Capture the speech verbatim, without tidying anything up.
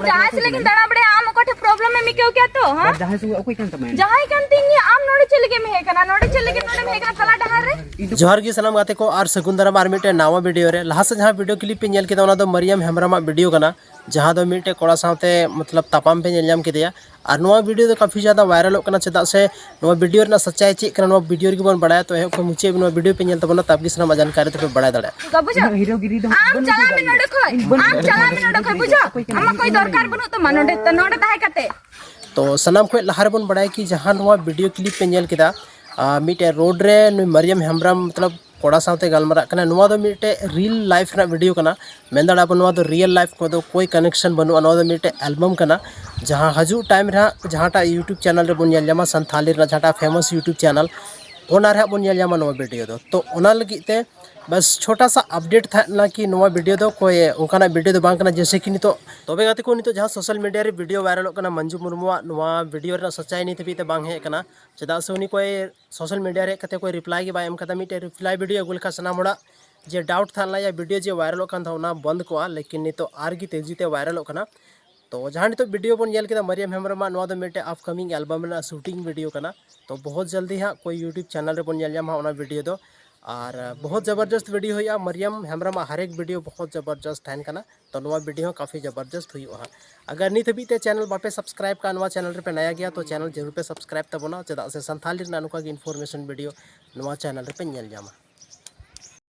ᱡᱟᱦᱟᱸᱭ ᱥᱟᱞᱟᱜ ᱜᱮᱢ ᱫᱟᱬᱟ ᱵᱟᱲᱟᱭᱟ, ᱟᱢ ᱚᱠᱟ ᱴᱷᱮᱱ problem ᱮᱢ ᱟᱹᱭᱠᱟᱹᱣ ᱠᱮᱭᱟ ᱛᱚ, ᱦᱮᱸ? ᱟᱨ ᱡᱟᱦᱟᱸᱭ ᱥᱚᱸᱜᱮ ᱚᱠᱚᱭ ᱠᱟᱱ ᱛᱟᱢᱟᱭ? ᱡᱟᱦᱟᱸᱭ ᱠᱟᱱ ᱛᱤᱧ ᱜᱮᱭᱟ, ᱟᱢ ᱱᱚᱰᱮ ᱪᱮᱫ ᱞᱟᱹᱜᱤᱫ ᱮᱢ ᱦᱮᱡ ᱟᱠᱟᱱᱟ? ᱱᱚᱰᱮ ᱪᱮᱫ ᱞᱟᱹᱜᱤᱫ ᱱᱚᱰᱮᱢ ᱦᱮᱡ ᱟᱠᱟᱱᱟ ᱛᱟᱞᱟ ᱰᱟᱦᱟᱨ ᱨᱮ? ᱡᱚᱦᱟᱨ ᱜᱮ ᱥᱟᱱᱟᱢ ᱜᱟᱛᱮ ᱠᱚ ᱟᱨ ᱥᱟᱹᱜᱩᱱ ᱫᱟᱨᱟᱢ ᱟᱨ ᱢᱤᱫᱴᱮᱱ ᱱᱟᱣᱟ video ᱨᱮ᱾ ᱞᱟᱦᱟ ᱥᱮᱫ ᱡᱟᱦᱟᱸ video clip ᱯᱮ ᱧᱮᱞ ᱠᱮᱫᱟ, ᱚᱱᱟ ᱫᱚ ᱢᱟᱨᱤᱭᱟᱢ ᱦᱮᱢᱵᱨᱚᱢᱟᱜ video ᱠᱟᱱᱟ, ᱡᱟᱦᱟᱸ ᱫᱚ ᱢᱤᱫᱴᱮᱱ ᱠᱚᱲᱟ ᱥᱟᱶᱛᱮ ᱢᱚᱛᱞᱚᱵ ᱛᱟᱯᱟᱢ ᱯᱮ ᱧᱮᱞ ᱧᱟᱢ ᱠᱮᱫᱮᱭᱟ᱾ ᱟᱨ ᱱᱚᱣᱟ video ᱫᱚ ᱠᱟᱯᱷᱤ ᱡᱟᱫᱟ viralᱚᱜ ᱠᱟᱱᱟ, ᱪᱮᱫᱟᱜ ᱥᱮ ᱱᱚᱣᱟ video ᱨᱮᱱᱟᱜ ᱥᱟᱪᱟᱭ ᱪᱮᱫ ᱠᱟᱱᱟ, ᱱᱚᱣᱟ video ᱨᱮᱜᱮ ᱵᱚᱱ ᱵᱟᱲᱟᱭᱟ᱾ ᱛᱚ ᱮᱦᱚᱵ ᱠᱷᱚᱱ ᱢᱩᱪᱟᱹᱫ ᱦᱟᱹᱵᱤᱡ ᱱᱚᱣᱟ video ᱯᱮ ᱧᱮᱞ ᱛᱟᱵᱚᱱᱟ, ᱛᱟᱵ ᱜᱮ ᱥᱟᱱᱟᱢ ᱟᱡᱟᱱ ᱠᱟᱨᱮ ᱛᱮᱯᱮ ᱵᱟᱲᱟᱭ ᱫᱟᱲᱮᱭᱟᱜᱼᱟ᱾ ᱵᱩᱡᱷᱟᱹᱣ? ᱟᱢ ᱪᱟᱞᱟᱜ ᱢᱮ ᱱᱚᱰᱮ ᱠᱷᱚᱱ, ᱟᱢ ᱪᱟᱞᱟᱜ ᱢᱮ ᱱᱚᱰᱮ ᱠᱷᱚᱱ, ᱵᱩᱡᱷᱟᱹᱣ? ᱟᱢᱟᱜ ᱠᱳᱭ ᱫᱚᱨᱠᱟᱨ ᱵᱟᱹᱱᱩᱜ ᱛᱟᱢᱟ ᱱᱚᱰᱮ, ᱱᱚᱰᱮ ᱛᱟᱦᱮᱸ ᱠᱟᱛᱮ᱾ ᱛᱚ ᱥᱟᱱᱟᱢ ᱠᱷᱚᱱ ᱞᱟᱦᱟ ᱨᱮᱵᱚᱱ ᱵᱟᱲᱟᱭᱟ ᱠᱤ ᱡᱟᱦᱟᱸ ᱱᱚᱣᱟ video clip ᱯᱮ ᱧᱮᱞ ᱠᱮᱫᱟ, ᱟᱨ ᱢᱤᱫᱴᱮᱱ road ᱨᱮ ᱱᱩᱭ ᱢᱟᱨᱤᱭᱟᱢ ᱦᱮᱢᱵᱨᱚᱢ ᱢᱚᱛᱞᱚᱵ ᱠᱚᱲᱟ ᱥᱟᱶᱛᱮ ᱜᱟᱞᱢᱟᱨᱟᱜ ᱠᱟᱱᱟ, ᱱᱚᱣᱟ ᱫᱚ ᱢᱤᱫᱴᱮᱱ real life ᱨᱮᱱᱟᱜ video ᱠᱟᱱᱟ᱾ ᱢᱮᱱ ᱫᱟᱲᱮᱭᱟᱜᱼᱟ ᱵᱚᱱ ᱱᱚᱣᱟ ᱫᱚ real life ᱠᱚᱫᱚ ᱠᱳᱭ connection ᱵᱟᱹᱱᱩᱜᱼᱟ᱾ ᱱᱚᱣᱟ ᱫᱚ ᱢᱤᱫᱴᱮᱱ album ᱠᱟᱱᱟ, ᱡᱟᱦᱟᱸ ᱦᱤᱡᱩᱜ time ᱨᱮ ᱦᱟᱸᱜ ᱡᱟᱦᱟᱸᱴᱟᱜ YouTube channel ᱨᱮᱵᱚᱱ ᱧᱮᱞ ᱧᱟᱢᱟ, ᱥᱟᱱᱛᱷᱟᱞᱤ ᱨᱮᱱᱟᱜ ᱡᱟᱦᱟᱸᱴᱟᱜ famous YouTube channel, ᱚᱱᱟ ᱨᱮ ᱦᱟᱸᱜ ᱵᱚᱱ ᱧᱮᱞ ᱧᱟᱢᱟ ᱱᱚᱣᱟ video ᱫᱚ᱾ ᱛᱚ ᱚᱱᱟ ᱞᱟᱹᱜᱤᱫ ᱛᱮ ᱵᱟᱥ ᱪᱷᱳᱴᱟ ᱥᱟ update ᱛᱟᱦᱮᱸ ᱞᱮᱱᱟ ᱠᱤ ᱱᱚᱣᱟ video ᱫᱚ ᱠᱳᱭ ᱚᱱᱠᱟᱱᱟᱜ video ᱫᱚ ᱵᱟᱝ ᱠᱟᱱᱟ, ᱡᱮᱭᱥᱮ ᱠᱤ ᱱᱤᱛᱚᱜ᱾ ᱛᱚᱵᱮ ᱜᱟᱛᱮ ᱠᱚ, ᱱᱤᱛᱚᱜ ᱡᱟᱦᱟᱸ social media ᱨᱮ video viralᱚᱜ ᱠᱟᱱᱟ ᱢᱟᱱᱡᱩ ᱢᱩᱨᱢᱩᱣᱟᱜ, ᱱᱚᱣᱟ video ᱨᱮᱱᱟᱜ ᱥᱟᱪᱟᱭ ᱱᱤᱛ ᱦᱟᱹᱵᱤᱡ ᱛᱮ ᱵᱟᱝ ᱦᱮᱡ ᱟᱠᱟᱱᱟ, ᱪᱮᱫᱟᱜ ᱥᱮ ᱩᱱᱤ ᱠᱳᱭ social media ᱨᱮ ᱦᱮᱡ ᱠᱟᱛᱮ ᱠᱳᱭ reply ᱜᱮ ᱵᱟᱭ ᱮᱢ ᱠᱟᱫᱟ᱾ ᱢᱤᱫᱴᱮᱡ reply video ᱟᱹᱜᱩ ᱞᱮᱠᱷᱟᱱ ᱥᱟᱱᱟᱢ ᱦᱚᱲᱟᱜ ᱡᱮ doubt ᱛᱟᱦᱮᱸ ᱞᱮᱱᱟ, video ᱡᱮ viralᱚᱜ ᱠᱟᱱ ᱛᱟᱦᱮᱸ, ᱚᱱᱟ ᱵᱚᱱᱫ ᱠᱚᱜᱼᱟ, ᱞᱮᱠᱤᱱ ᱱᱤᱛᱚᱜ ᱟᱨᱜᱮ ᱛᱮᱡᱤ ᱛᱮ viralᱚᱜ ᱠᱟᱱᱟ᱾ ᱛᱚ ᱡᱟᱦᱟᱸ ᱱᱤᱛᱚᱜ video ᱵᱚᱱ ᱧᱮᱞ ᱠᱮᱫᱟ ᱢᱟᱨᱤᱭᱟᱢ ᱦᱮᱢᱵᱨᱚᱢᱟᱜ, ᱱᱚᱣᱟ ᱫᱚ ᱢᱤᱫᱴᱮᱡ upcoming album ᱨᱮᱱᱟᱜ shooting video ᱠᱟᱱᱟ᱾ ᱛᱚ ᱵᱚᱦᱩᱛ ᱡᱚᱞᱫᱤ ᱦᱟᱸᱜ ᱠᱳᱭ YouTube channel ᱨᱮᱵᱚᱱ ᱧᱮᱞ ᱧᱟᱢᱟ ᱚᱱᱟ video ᱫᱚ᱾ ᱟᱨ ᱵᱚᱦᱩᱛ ᱡᱚᱵᱚᱨᱡᱚᱥᱛ video ᱦᱩᱭᱩᱜᱼᱟ, ᱢᱟᱨᱤᱭᱟᱢ ᱦᱮᱢᱵᱨᱚᱢᱟᱜ ᱦᱟᱨ ᱮᱠ video ᱵᱚᱦᱩᱛ ᱡᱚᱵᱚᱨᱡᱚᱥᱛ ᱛᱟᱦᱮᱱ ᱠᱟᱱᱟ᱾ ᱛᱚ ᱱᱚᱣᱟ video ᱦᱚᱸ ᱠᱟᱯᱷᱤ ᱡᱚᱵᱚᱨᱡᱚᱥᱛ ᱦᱩᱭᱩᱜᱼᱟ ᱦᱟᱸᱜ᱾ ᱟᱜᱟᱨ ᱱᱤᱛ ᱦᱟᱹᱵᱤᱡ ᱛᱮ channel ᱵᱟᱯᱮ subscribe ᱠᱟᱜᱼᱟ, ᱱᱚᱣᱟ channel ᱨᱮᱯᱮ ᱱᱟᱭᱟ ᱜᱮᱭᱟ, ᱛᱚ channel ᱡᱟᱹᱨᱩᱲ ᱯᱮ subscribe ᱛᱟᱵᱚᱱᱟ, ᱪᱮᱫᱟᱜ ᱥᱮ ᱥᱟᱱᱛᱷᱟᱞᱤ ᱨᱮᱱᱟᱜ ᱱᱚᱝᱠᱟ ᱜᱮ information video ᱱᱚᱣᱟ channel ᱨᱮᱯᱮ ᱧᱮᱞ ᱧᱟᱢᱟ᱾